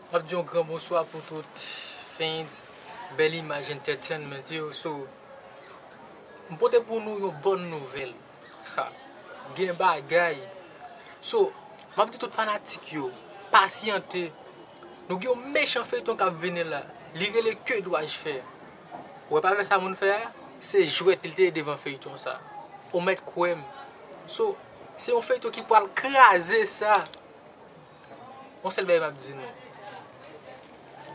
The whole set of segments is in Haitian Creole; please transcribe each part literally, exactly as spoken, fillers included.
M ap di yon gran bonswa pou tout fans Bèl Imaj Entertainment yo. So, m pote pou nou yon bòn nouvèl. Ha, gen bagay. So, m ap di tout fanatik yo, pasyante. Nou gen yon mechan feyton k ap vini la. Li rele Que dois-je faire? Ou wè pa vè sa moun fè a? Se jwèt li te ye devan feyton sa. Ou mèt kwè m. So, se yon feyton ki pral kraze sa. Yon sèl bagay m ap di nou.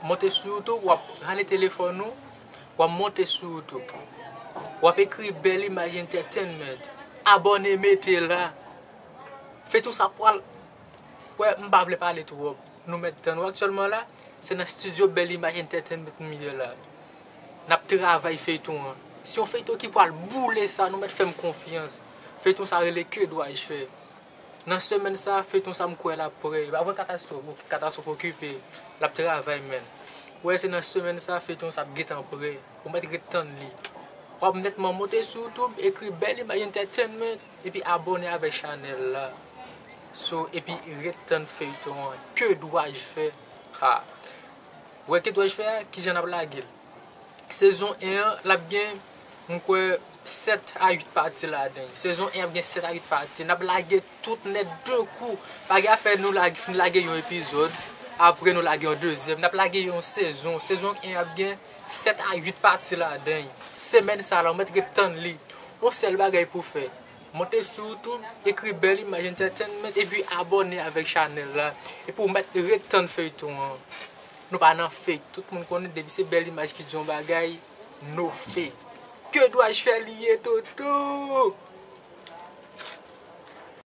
Monte sou YouTube, w ap rale telefòn ou, w ap monte sou YouTube. W ap ekri Bèl Imaj Entertainment. Abòne mete la. Feyton sa pral. Wè, m pa vle pale twòp. Nou mèt tann. Ou aktyèlman la, se nan estidyo Bèl Imaj Entertainment m ye la. N ap travay feyton an. Se yon feyton ki pral boule sa, nou mèt fè m konfyans. Feyton sa rele Que dois-je faire? Nan semèn sa, feyton sa m kwè l ap prè. Pa vre Katastwòf, ok, Katastwòf okipe. L ap travay, men. Wè, se nan semèn sa, feyton sa ap gentan prè. Ou mèt ret tann li. W ap nètman monte sou YouTube, ekri Bèl Imaj Entertainment, epi abòne avèk chanèl la. So, epi ret tann feyton an. Que dois-je faire? Ha. Wè, Que dois-je faire a, kijan n ap lage l? Sezon en an, l ap gen, m kwè, sèt a uit pati ladan l. Sezon en ap gen sèt a uit pati. N ap lage tout nèt de kou. Pa gen afè nou lage, fin lage yon epizòd, apre nou lage yon dezyèm. N ap lage yon sezon. Sezon en ap gen sèt a uit pati ladan l. Semèn sa la, ou mèt ret tann li. Yon sèl bagay pou fè. Monte sou YouTube, ekri Bèl Imaj Entertainment, epi abòne avèk chanèl la. Epi ou mèt ret tann feyton an. Nou pa nan fake. Tout moun konnen depi se Bèl Imaj ki di yon bagay, no fake. Que dois-je faire li ye, Toto?